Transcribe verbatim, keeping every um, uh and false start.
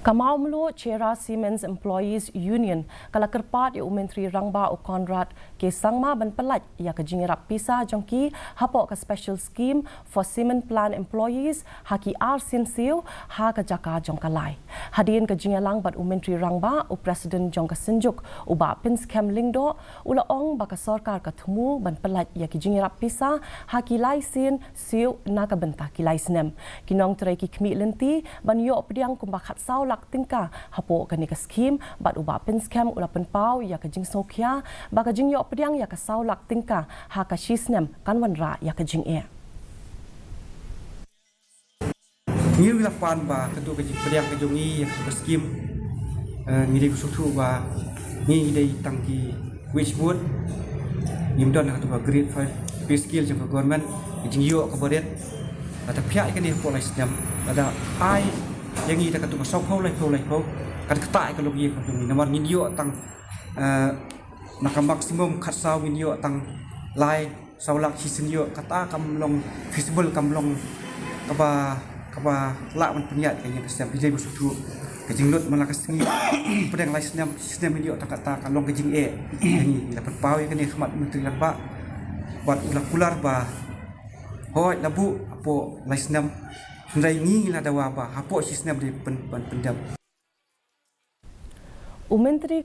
Ka Mawmluh Cherra Cement's Employees Union ka la kyrpad ïa u Myntri Rangbah u Conrad K Sangma ban pyllait ïa ka jingïarap pisa jong ki hapoh ka special scheme for cement plant employees ha ki ar sien siew ha ka jaka jong ka lai. Hadien ka jingïalang bad u Myntri Rangbah, u President jong ka Synjuk, u Bah Pinskhem Lyngdoh, u la ong ba ka sorkar ka thmu ban pyllait ïa ki jingïarap pisa ha ki lai sien siew na ka bynta ki lai snem. Ki nongtrei ki khmih lynti ban ïoh pdiang kumba khatsaw lak tyngka hapoh kane ka scheme, bad u Bah Pinskhem u la pynpaw ïa ka jingsngewkhia ba ka jingïoh pdiang ïa ka saw lak tyngka ha ka shi snem kan wanrah ïa ka jingeh. Ngi la pan ba katu ka jingpdiang ka jong ngi ïa katu ka scheme, eh, ngi dei ba sngewthuh ba ngi dei tang ki wage board, ngim don katu ka grade five pay scale jong ka government, ka jingïoh kaba rit. Lada pdiang ïa kane hapoh lai snem, lada ai ïa ngi da katu ka sawphew laiphew laiphew, kan ktah ïa ka longïing ka jong ngi, namar ngin ïoh tang, eh, na ka maximum khatsaw ngin ïoh tang lai saw lak, shisien ïoh kata kam long feasible, kam long kaba, kaba lah ban pynïaid ka ïing ka sem. Ngi dei ba sngewthuh ka jinglut man la ka sngi pdiang lai snem, shisnem ïoh tang kata ka long ka jingeh. Ngi la pynpaw ïa kane ha khmat Myntri Rangbah bad u la kular ba hooid la buh hapoh lai snem, hynrei ngi la dawa ba hapoh shisnem dei pyn, pyn, pyndep. U Myntri ka